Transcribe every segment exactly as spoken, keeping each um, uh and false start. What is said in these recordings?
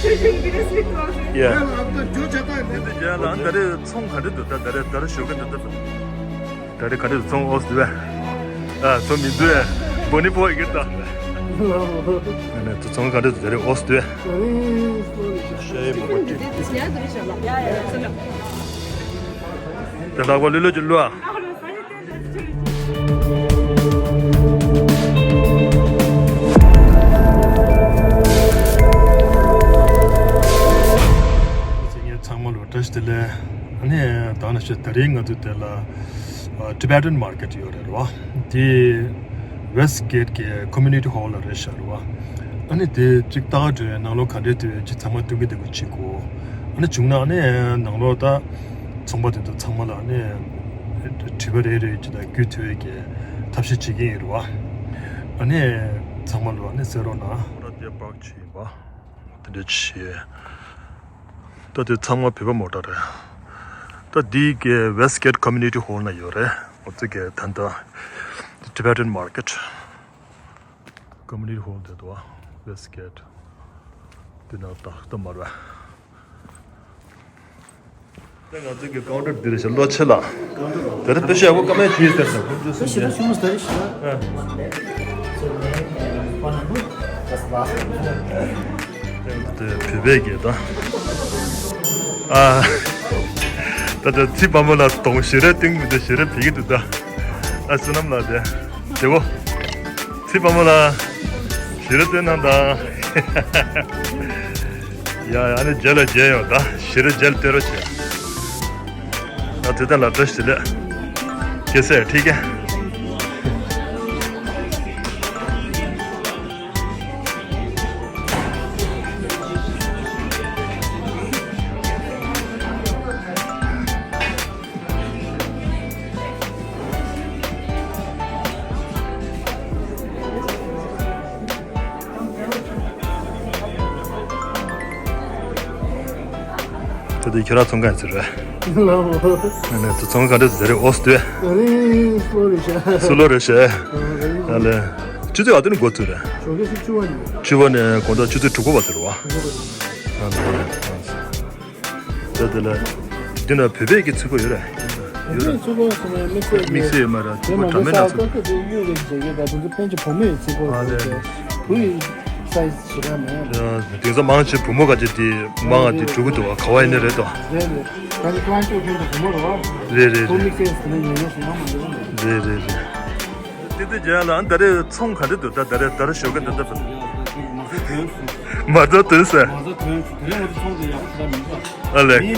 ཡ། དེ་ཚོ་རྒྱ་ལ་ད་རེས་ཚོང་ག་འདྲ་འདུག་ད་ད་རེས་ད་རེས་ཞོགས་ཀ་འདུག་ད་ད་རེས་ག་འདྲ་འདུག་ཚོང་ཨོས་འདུག་བས། ཨ་ཚོང་མི་འདུག་ཨེ། བོ་ནི་བོ་ཡི་གེ་ད། ཨ་ནི་ཚོང་ག་འདྲ་འདུག་ད་རེས་ཨོས་འདུག་བས། ཤ་ཡི་མོག་པ་ཀྲིག་དེ་ལག་པ་ལུས་ལུས་ཀྱི་ལུས་ཨ། ཚང་མ་ལ་བཀྲ་ཤིས་བདེ་ལེགས། ཨ་ནི་ད་ནི་ཞེས་ད་རིང་ང་ཚོ་དེ་ལ་Tibetan Market ཡོད་རེད་བ། དེ་Westgate གི་Community Hall ལ་རེད་ཤག་རེད་བ། ཨ་ནི་དེ་གཅིག་ལྟ་ག་འགྲོ་ཡ་ནང་ལོགས་ག་འདྲས་དེ་ཅིག་ཚང་མ་སྟོན་གི་འདུག་གཅིག་གོ། ཨ་ནི་བྱུང་ན་ཨ་ནི་ནང་ལོགས་ད་ཚོང་པ་དེ་ཚོ་ཚང་མ་ལ་ཨ་ནི་དྲི་བ་རེ་རེ་ཅིག་ལ་བསྐུལ་ཐུབ་ཡ་གི་ཐབས་ཤེས་བྱེད་ཀྱི་ཡིན་རེད་བ། ཨ་ནི་ཚང་མ་ལ་ཨ་ནི་གསན་རོགས་གནང་། ཁོ་ར་དེ་པག་ཆེ་ཡིན་པ་དེ་འདྲ་བྱེད། ད་དེ་ཚང་མ་བོད་པ་མོ་ཊ་རེད། ད་འདི་གའི་Westgate Community Hall ན་ཡོད་རེད། ང་ཚོ་གའི་ད་ལྟ་Tibetan Market Community Hall དེ་འདུག་བ། Westgate དེ་ན་ཏག་ཏག་མ་རེད། ད་ང་ཚོ་གི་ཀའུན་ཊར་འདི་རེད་ཤག་ལོ་ཆེ་ལ། དེ་རིང་དཔེ་ཤ་ཡག་པོ་ཀ་མེད་ཅིག་ཟེར་ན་ཁོང་ཚོས་སུ་ཞེ་དྲག་ཞུ་མ་ཟེར་ཤག་དེ་བོད་པའི་གི་ད། ཨ། ད་ད་ཚེ་དཔག་མོ་ལ་གདོང་ཞེ་རེ་སྟོན་མི་འདུག་ཞེ་རེ་བྱེད་ཀྱི་འདུག་ད། ཨ་བསོད་ནམས་ལགས་དེ། དེ་བོ། ཚེ་དཔག་མོ་ལ། ཞེ་རེ་སྟོན་གནང་དང་། ཡ་ཡ་ནི་རྗེས་ལ་མཇལ་ཡོང་ད་ཞེ་རེ་རྗེས་ལ་སྟོན་རོགས་བྱེད། ད་དེ་ལྟར་ལ་བཀྲ་ཤིས་བདེ་ལེགས། ཁྱེད་ཚོས་ཁྲིད་ཀྱི། ད་དུང་ཁྱོད་རང་ཚོང་ཁང་ཟེར་རེད། ལགས་འོ། ནས་དུ་ཚོང་ག་འདྲ་ཟེར་རེད་ཨོ་སྟོད། ཨ་རེ་སུ་ལོ་རེད་ཤག་སུ་ལོ་རེད་ཤག་ཨ་ལེ། ཆུ་ཚོད་ག་དུས་ནས་འགོ་ཚུགས་རེད། ཞོགས་ཀས་ཆུ་བ་ནས། ཆུ་བ་ནས་དགོང་དག་ཆུ་ཚོད་དྲུག་པ་བར་དུ་རེད་བ། ཨ་ལེ། ད་དེ་ལ། འདི་ན་བོད་པའི་གི་ཚིག་གོ་ཡོད་རེད། ཡོད་རེད། ཚིག་གོ་སོང་ན་དམིགས་བསལ་ཡོད་མ་རེད། དམིགས་བསལ་ཡོད་མ་རེད། ཚིག་གོ་འདྲ་མིན་ན་ཚིག་གོ་ཡོད་རེད་ཟེར་གི་ད་དུང་ཚོ་ཕན་ཆད་བུ་མོའི་ཚིག་གོ་ཟེར་གི་བུ་ཡི་སའི་ཞེ་དྲག་མེད། དེང་སང་མང་ཆེ་བུ་མོ་ག་ཅིག་དེ་མང་ང་དེ་འགྲོ་གི་འདུག་བ། ག་བ་ཡིན་ནི་རེད་དོ། རེད་རེད། ད་ནི་ཀྲང་ཅོ་ཁྱོད་ཚོ་བུ་མོ་རེད་བ། རེད་རེད་བུ་རེད། དམིགས་བསལ་ཟེར་ན་ཉན་ཡོང་སོང་ན་མ་འདྲ་བ་མ་རེད། རེད་རེད་རེད། ཏི་ཏི་རྒྱལ་ལགས་ད་རེས་ཚོང་ག་འདྲ་འདུག་ད་ད་རེས་ད་རེས་ཞོགས་ཀ་འདི་འདྲ་འདུག་མ་རྩ་དོན་སོང་། མ་རྩ་དོན་སོང་། མ་རྩ་དོན་སོང་། དེ་རིང་ང་ཚོ་ཚོང་དེ་ཡག་པོ་ཞེ་དྲག་མི་འདུག་ཨ་ལེ། མི་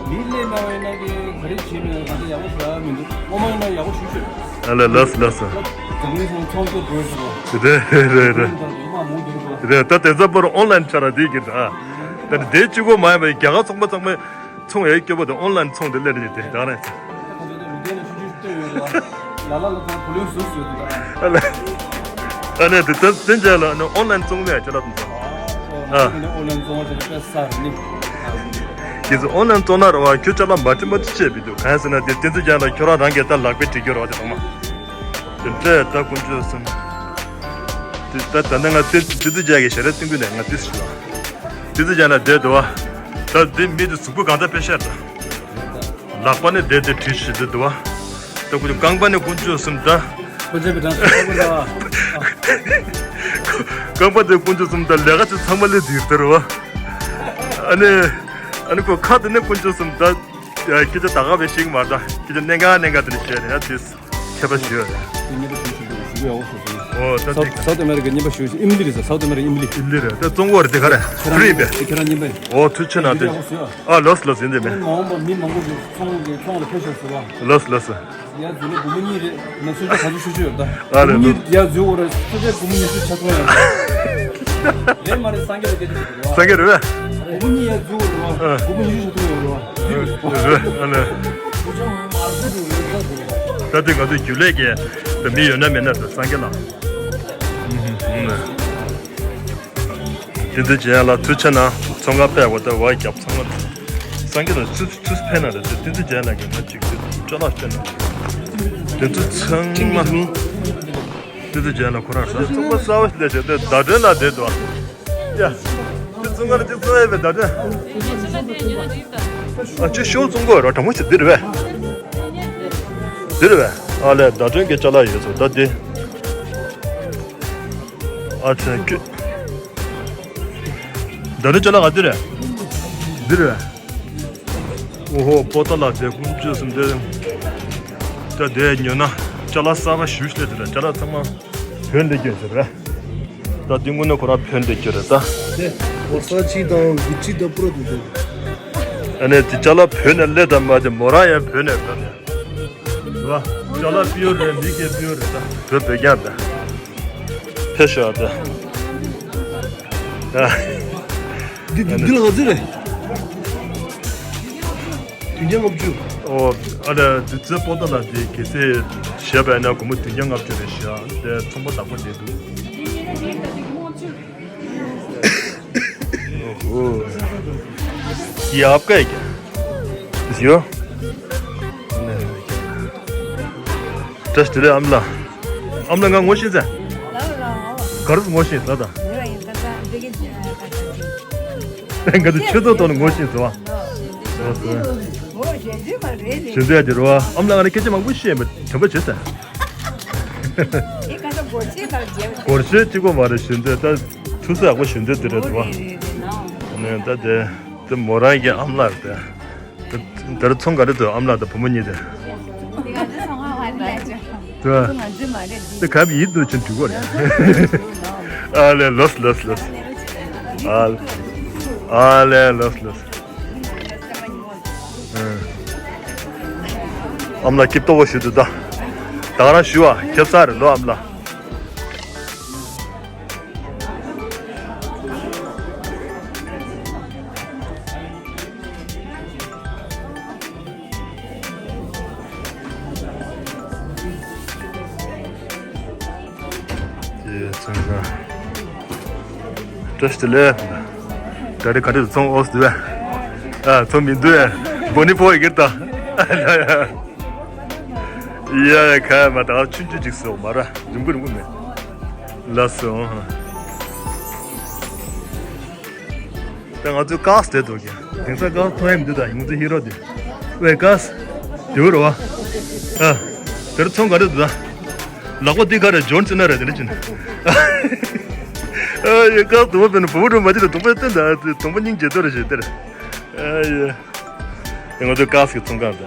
མི་སླེབས་གནང་བ་ཡིན་ན་གི་ག་རེ་བྱེད་མི་འདུག་ང་ཚོ་ཡག་པོ་ཞེ་དྲག་མི་འདུག་སྔོན་མ་ཡིན་ན་ཡག་པོ་ཞུ་ཞུ། ཨ་ལེ་ལགས་སོ་ལགས་སོ། འཛམ་གླིང་ཚོང་ཚོང་ཚོ་འགྲོ་ཞུ་རོགས། རེད་རེད་རེད་རེད། ཚོང་དང་ཡོད་མ་མོ་འགྱུར་འགྲོ། རེད་ད་དེ་ཚོ་པར་ཨོན་ལན་ཆ་ར་དེ་གི་ད། ད་དེ་གཅིག་པོ་མ་ཡིན་པ་རྒྱ་གར་ཚོང་པ་ཚང་མས་ཚོང་ཡག་སྐྱོ་པོ་དང་ཨོན་ལན་ཚོང་དེ་སླེབས་ནས་དེ་ད་རེད། ལ་ལ་ལ་ཚང་བུ་ལོན་བཟོས་བཟོས་འདུག་ཨ་ལ། ཨ་ནི་དེ་ལྟར་བསྟན་བྱ་ལ་ནི་ཨོན་ལན་བཙོང་མེད་ཅེས་ལབ་འདུག་ཨ་ཨོན་ལན་བཙོང་བ་དེ་དཔེ་ས་རེད་ནི། ཁྱེད་ཚོ་ཨོན་ལན་བཙོང་ན་ར་བ་ཁྱོད་ཅ་ལག་མ་བྲིས་མ་བྲིས་བྱས་པའི་འདུག་གང་ཟེར་ན་དེ་བསྟན་འཛིན་རྒྱལ་ལ་ཁྱོད་རང་རང་གིས་ད་ལག་པས་བྲིས་རྒྱུ་ར་བ་དེ་དང་མ། དེ་འདྲས་ད་དཀོན་མཆོག་གསུམ། དེ་ད་ད་ནི་ང་བསྟན་བསྟན་འཛིན་རྒྱལ་གྱི་ཞལ་རས་བསྟན་ཀུན་ནས་ང་དུས་སུ་ལ། བསྟན་འཛིན་རྒྱལ་ལ་བསྡད་འདུག་བ། ད་འདི་མི་དེ་གཟུགས་པོ་གང་ལྟར་དཔེ་ཤར་ད། ལག་པ་ནས་བསྡད་དེ་བྲིས་བྱེད་དེ་འདུག་བ། ད་ཁོ་ཚོ་རྐང་པ་ནས་དཀོན་མཆོག་གསུམ་ད། ཁོ་ཚོའི་བྲང་ས་ཁོ་ལ། རྐང་པ་དེ་དཀོན་མཆོག་གསུམ་ད་ལས་ཀ་ཚོ་ཚང་མ་ལས་འདིར་དར་བ། ཨ་ནི། ཨ་ནི་ཁོ་ཁ་དེ་ནས་དཀོན་མཆོག་གསུམ་ད། སྐད་ཆ་ད་ག་བས་ཤིག་མ་ད་སྐད་ཆ་གནད་འགག་གནད་འགག་དེ་ནས་བཤད་ནས་ཡ་དེ་ཁྱད་པར་ཞིག་ཡོད་རེད། དེ་གཉིས་པ་ཞུ་ཞུ་ཞུ་གི་ཡག་པོ་བཟོ་སོང་། ཨོ་ད་སའུ་དེ་སའུ་ཐི་ཨ་མེ་རི་ཀ་གཉིས་པ་ཞུ་ཞུ་ཨིམ་ལི་རེད་ཟེར། སའུ་ཐི་ཨ་མེ་རི་ཀ་ཨིམ་ལི། ཨིམ་ལི་རེད་ད་བཙོང་གོ་རེད་དེ་ག་རེད་ཁྱེད་རང་ཕི་རི་ཡིན་པས། ཁྱེད་རང་གཉིས་པ་ཡིན། ཨོ་ཚུལ་ཆེ་ན་དེ་ཡག་པོ་བཟོས་ཨ། ཨ་ལོས་ལོས་ཡིན་དེ་མེད། མ་འོངས་པ་མི་མང་པོ་ཞིག་ཚོང་གི་ཚོང་ལ་ཕེབས་ཤོག་ཟེར་བ། ལོས་ལོས། ཡར་འཛུལ་ལ་སྒོར་མོ་གཉིས་རེད། ང་ཚོས་ཆ་ག་ཚོད་ཤོད་ཤོད་ཡོད་ད། ཨ་ལེ་སྒོར་མོ་གཉིས་ཡར་འཛུལ་འོ་ར་ཚོས་ཆ་སྒོར་མོ་ཉི་ཤུ་ཆ་ཚང་ཡོད་ད། རེད་མ་རེད་སངས་རྒྱས་ལ་སྐད་ཆ་ཞིག་རེད་བ། སངས་རྒྱས་རེད་བས། སྒོར་མོ་གཉིས་ཡར་འཛུལ་འོ་ར་བ། ཨ། སྒོར་མོ་ཉི་ཤུ་ཆ་ཚང་ཡོད་ར་བ། རེད་རེད་ཨ་ལེ། ད་དེ་ང་ཚོའི་རྒྱུན་ལས་ཀྱི་ད་མི་ཡོད་ན་མེད་ན་ད་སངས་རྒྱས་ལ། ཨུ་ཧུ་ཨུ་ཧུ། བསྟན་འཛིན་རྒྱལ་ལ་ཐུགས་ཆེ་གནང་། ཚོང་ཁང་པས་འོ་ད་བ་རྒྱབ་ཚང་མ་སངས་རྒྱས་ལ་ཚུ་ཚུ་ཕན་ན་རེད་དེ་བསྟན་འཛིན་རྒྱལ་ལ་གི་ང་ཅིག་ཅོ་ལག་སྤྱོད་ན་དེ་ཚོ་ཚང་མ་བསྟན་འཛིན་རྒྱལ་ལ་ཁོ་རང་ཚོ་ཚང་མ་གསར་བ་ཞིག་ལས་བྱས་ཏེ་ཟླ་སྒྲོན་ལ་བསྡད་འདུག་ཡ། དེ་ ཚོང་ཁང་ལ་ཅིག་ཚོང་ཡས་པའི་བརྡ་སྤྲོད། ཨ་ཅེ་ཤོ་ཚོང་གོ་ར་དྲང་མོ་ཞིག་འདིར་བས། འདིར་བས། ཨ་ལས་བརྡ་སྤྲོད་ཀྱི་ཅ་ལག་ཡོད་ཚོ་ད་འདི། ཨ་ཚ་ཁྱོད། བརྡ་སྤྲོད་ཅ་ལག་ག་འདིར། འདིར་བས། ཨོ་ཧོ་པོ་ཏ་ལ་དེ་ཀུན་སྤྱོད་གསུམ་དེ། ད་དེ་ཉོ་ན་ཅ་ལག་གསར་པ་ཞུ་ཤེས་དེ་ལ་ཅ་ལག་ཚང་མ་བོད་ལས་སྐྱོན་ཟེར་ར། ད་དེ་དངོས་གནས་ཁོ་རང་བོད་ལས་སྐྱོན་རེད་ད། དེ་ཨོ་ས་ཆི་དང་གུ་ཆི་དང་པུ་རོ་དེ་དེ། ཨ་ནེ་དེ་ཅ་ལག་བོད་ནས་སླེབས་དང་མ་དེ་མོ་རང་ཡང་བོད་ནས་ད་དེ། རེད་བ། ཅ་ལག་པིའོ་རེད་མི་སྐད་པིའོ་རེད་ད་བོད་བོད་རྒྱ་ད། ཕེབས་ཤོག་ད། ཨ། འདི་འདི་འདི་ལ་ག་ཚོད་རེད། བདུན་བརྒྱ་ལྔ་བཅུ། ཨོ། ཨ་ལས་འདི་ཚོའི་པོ་ཏོ་ལ་འདི་གལ་སྲིད་བཞེས་པ་ཡིན་ན་སྒོར་མོ་བདུན་བརྒྱ་ལྔ་བཅུ་རེད་ཤག་དེ་ཚོང་པ་བདག་པོ་དེ་འདུག་ཨོ་ཧོ། ཡབ་ཀ་ཡ་ཡོ། བཀྲ་ཤིས་བདེ་ལེགས་ཨ་མ་ལགས། ཨ་མ་ལགས་ང་ངོ་ཤེས་ཚེ། ག་རེ་ངོ་ཤེས་ད་ད། ང་ཚོ་ཆོས་ཚོགས་ཐོག་ནས་ངོ་ཤེས་ཚེ་བ། ཞེ་འདོད་དེ་རུ་བ་ཨ་མ་ལགས་ང་ནས་སྐད་ཆ་མང་པོ་བཤད་མི་དྲན་པ་བྱེད་ཚེ། སྒོར་གཞས་གཅིག་པོ་མ་རེད་ཞེ་འདོད་ད་ཐུགས་སྲས་ཡག་པོ་ཞེ་འདོད་དེ་རེད་ཚེ་བ། ནས་ད་དེ་དེ་མོ་རང་གི་ཨ་མ་ལགས་དེ། དེར་ཚོང་ག་རེ་འདུག་ཨ་མ་ལགས་དང་བུ་མོ་གཉིས་དེ། དེ་ང་ཚོའི་ཚོང་ཁང་ཧ་ལས་ཅོ། དེ་ང་ཚོའི་མ་རེད་འདི། དེ་ག་བའི་ཡིད་དུ་ཕྱིན་འགྲིག་གོ་རེད། ཨ་ལས་ལོས་ལོས་ལོས། ཨ་ལས་ཨ་ལས་ལོས་ལོས། ཨ་མ་ལགས་སྐྱིད་ཏོག་པོ་ཞུ་འདུག་ད། ད་ག་རང་ཞུ་བ་ཁྱབ་ཚར་རེད་ལོ་ཨ་མ་ལགས། ཡེ་ཚང་ག་བཀྲ་ཤིས་བདེ་ལེགས། ད་རེས་ག་རེ་ཚོང་ཨོས་འདུག་ཨ། ཚོང་མི་འདུག་ཨ། བོ་ནི་ཕོ་ཡི་གིར་ད། ཡ་ཡ་ཁ་མ་ད་ཆུང་ཆུང་ཅིག་སོང་མ་ར་རིང་པོ་རིང་པོ་མེད། ལགས་སོ། ད་ང་ཚོའི་ཀཱས་དེ་འདུག་ཀྱང་དེང་སང་ཀཱས་མཐོང་ཡ་མི་འདུག་ད་ང་ཚོའི་ཧི་རོ་དེ་ཝེ་ཀཱས་དེ་བོ་རེད་བ། ཨ། དེར་ཚོང་ག་རེ་འདུག་ད། ལག་པ་འདི་ག་རེ་ཇོན་སི་ན་རེད་དེ་འདྲ་ཅི་ན། ཨ་ཡེ་ཀཱས་དུ་བ་དཔེར་ན་བུ་བུ་རུ་མ་ཅི་ད་དུང་པ་བསྟན་ད་དུང་པ་སྙིང་རྗེ་ཏོ་རེ་ཞེས་དེར། ཨ་ཡེ། དེ་ང་ཚོའི་ཀཱས་ཀྱི་ཚོང་ཁང་ད།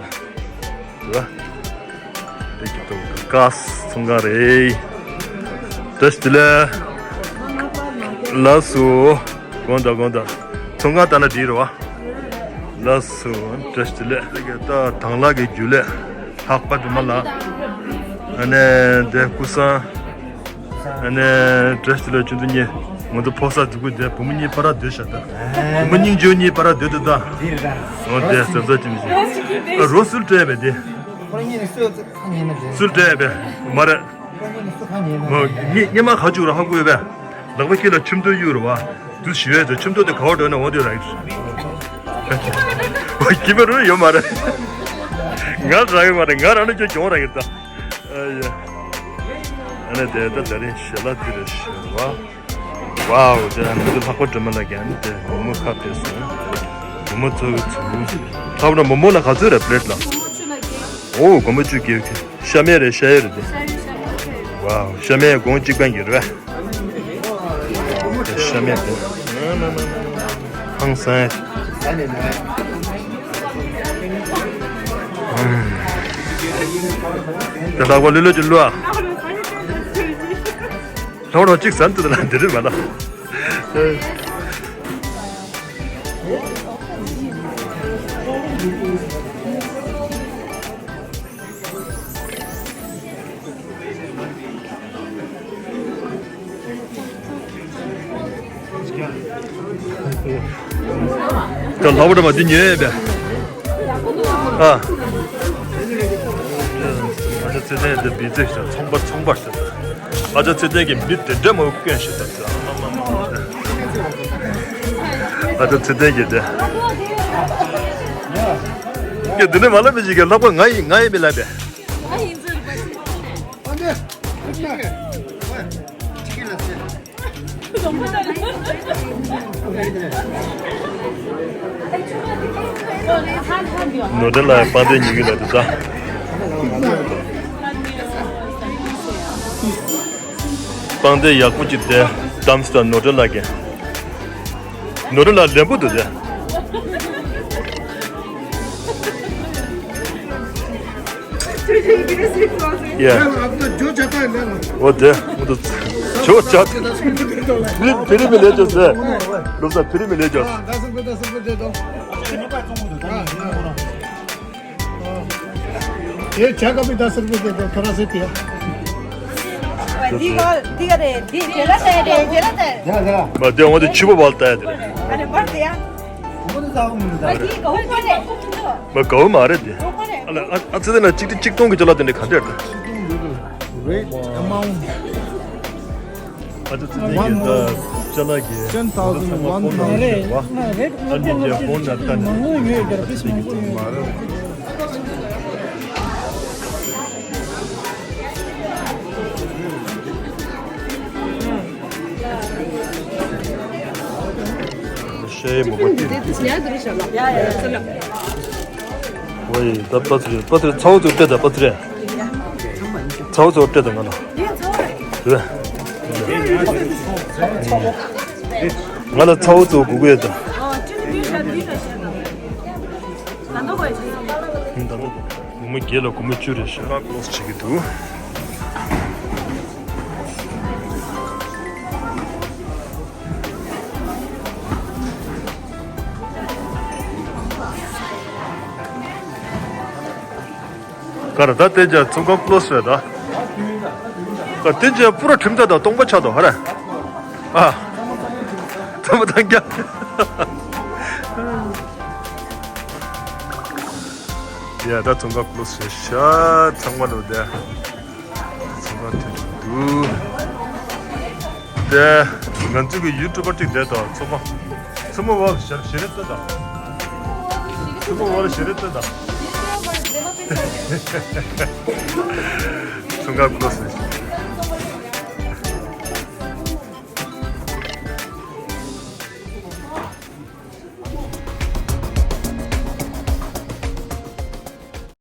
དེ་ཀྱི་ཏོག་ཀཱས་ཚོང་ཁང་རེད། བཀྲ་ཤིས་བདེ་ལེགས། ལགས་སོ། དགོངས་དག་དགོངས་དག་ཚོང་ཁང་ལྟ་ན་འགྲིག་རེད་བ། ལགས་སོ། བཀྲ་ཤིས་བདེ་ལེགས། ད་གི་ད་དང་བླངས་ཀྱི་རྒྱུན་ལས་ལྷག་པ་སྒྲོལ་མ་ལགས། ཨ་ནེ་འདི་སྐུ་སངས། ཨ་ནེ་བཀྲ་ཤིས་བདེ་ལེགས་ཆུང་དུ་གཉིས། ང་ཚོ་ཕོ་གསར་འཛུགས་སྐུ་དེ་བུ་མོ་གཉིས་པར་སྡོད་ཤག་ད། བུ་མོ་སྙིང་རྗེ་གཉིས་པར་སྡོད་དུ་ད། འོ་དེ་ཟབ་ཟབ་ཅིག་མི་ཤེས། རོ་སུལ་སྤྲད་པས་དེ། ཁོ་གཉིས་ནི་སུ་ཁ་ཉན་ན་དེ། སུལ་སྤྲད་པས་མ་རེད། ཁོ་གཉིས་ནི་སུ་ཁ་ཉན་ན་མོ་དེ། ངས་སྔས་མ་ཁ་བཅུག་ར་ཧ་གོ་ཡོད་པས། ལག་པ་དཀྱིལ་ལ་ཆུ་མདོ་གཡུག་ར་བ། དུ་ཞི་བས་དུ་ཆུ་མདོ་དེ་ག་བ་འགྲོ་ན་འོ་དེ་ར་ཡིན། ཁྱི་པ་རུ་ཡོད་མ་རེད། ང་རང་ཡོད་མ་རེད། ང་རང་ནི་ཁྱོད་གྱོང་ར་ཡིན་ད། ཨ་ཡ། ཨ་ནི་དེ་ད་ད་རིང་ཞལ་ལག་དེ་རེད་ཞུ་བ། ཝའོ། དེ་ང་ཚོ་ལྷག་པ་སྒྲོལ་མ་ལགས་ཀྱིས་ཨ་ནི་དེ་མོག་མོག་ཁ་ཕེབས་སོང་། མོག་མོག་ཚོ་གི་ཚོ། ལྷག་པ་མོག་མོག་ལ་ག་ཚོད་རེད་པི་ལེཊ་ལ། ཨོ་སྒོར་མོ་བཅུ་གི། ཤ་མེད་རེད་ཤ་ཡོད་རེད་དེ། ཝའོ་ཤ་མེད་སྒོང་གཅིག་པ་གི་རེད། ཤ་མེད་དེ། ཧང་སང་། དེ་ལྷག་པ་ལུས་ལུས་ཀྱི་བླུ་ཨ། ལྷོ་རོ་གཅིག་ཟན་དུ་ལ་འདི་རིགས་མ་ལ། ད་ལྷ་བུ་འདྲ་མ་འདི་ཉོས་པས། ཨ། ཨ་ཅག་ཚེ་བརྟན་འདི་བི་ཙེ་ཞིག་ཚོང་པ་ཚོང་པ་ཞིག་ཨ་ཅག་ཚེ་བརྟན་གྱི་མི་དེ་འདྲ་མ་བོ་སྐྱོན་ཞིག་ད་ཚེ་ཨ་མ་མ་མ། ཨ་ཅག་ཚེ་བརྟན་གྱི་དེ། ཀྱེ་འདི་ནས་མ་ལབ་པའི་ཞིག་གི་ལྷག་པ་ང་ཡིན་ང་ཡིན་མི་ལབ་པས། ང་ཡིན་ཚུལ་པ་ཞིག་ཨ་ནི། ཁྱི་ལ་ཟེར། རོང་པ་དང་། ནོར་ཌི་ལ་པང་གདན་ཉོ་གི་ལ་དེ་ད། པང་གདན་ཡག་པོ་ཅིག་དེ་དམ་སྟ་ནོར་ཌི་ལ་གི། ནོར་ཌི་ལ་ལེན་པོ་འདུག་དེ། Yeah. वो दे, वो तो जो चाहते। फिर, फिर भी ले जो से। लोग सा फिर भी ले जो। हाँ, दस रुपए, दस रुपए दे दो। हाँ, हाँ। ये चाय का भी दस रुपए दे दो, थोड़ा सा पिया। दी को, दी का दे, दी, जेला दे, दे, जेला दे। जरा, जरा। बस दे, वो तो छुपो बोलता है तेरे। अरे, बढ़ दिया। वो तो जाओ, मुझे जाओ। बस ये कहूँ कौन है? बस कहूँ मारे दे। अला, अ, अ, चुदे ना, चिक, चिक टोंग के चला तेरे खाते हैं। Rate amount. अच्छा, चुदे ये तो चला गया। Ten thousand one hundred. वाह। अरे, ना, rate अन्य ये फोन आता है। मांगो ये, इधर पे मांगो ये। ཤེས་མོ་པ་ཏི། ཝེ་ད་པ་ཚི་རེ་པ་ཚི་རེ་ཚའོ་ཚོ་སྤྲད་ད་པ་ཚི་རེ། ཚའོ་ཚོ་སྤྲད་ད་ང་ལ། རེད། ང་ལ་ཚའོ་ཚོ་དགོས་ཀྱི་ཡོད་ད། ད་ལྟ་སྒོར་མོ་བརྒྱད་ལ་སྒོར་མོ་བཅུ་རེད་ཤག་ལོག་བྱེད་ཀྱི་འདུག་ག་ར་ད་དེ་རྒྱ་ཚོང་ཁང་ཀློ་སོད་ད། ག་དེ་རྒྱ་པུ་ར་ཁྲིམས་ད་ད་སྟོང་པ་ཆགས་དོ་ཧ་ར། ཨ། ཐ་མ་ཐང་རྒྱ། ཡ་ད་ཚོང་ཁང་ཀློ་སོད་ཤ་ཚང་མ་ལོ་དེ། ཚོང་ཁང་དེ་འདུག་དེ་ང་ཚོ་གི་ཡུ་ཊུབ་པར་གཅིག་བསྡད་དང་ཚོང་ཁང་། ཚོང་མོ་བ་ཞེ་རེ་ལྟོས་དང་། ཚོང་མོ་བ་ཞེ་རེ་ལྟོས་དང་། ཚོང་ཁང་ཀློ་སོད།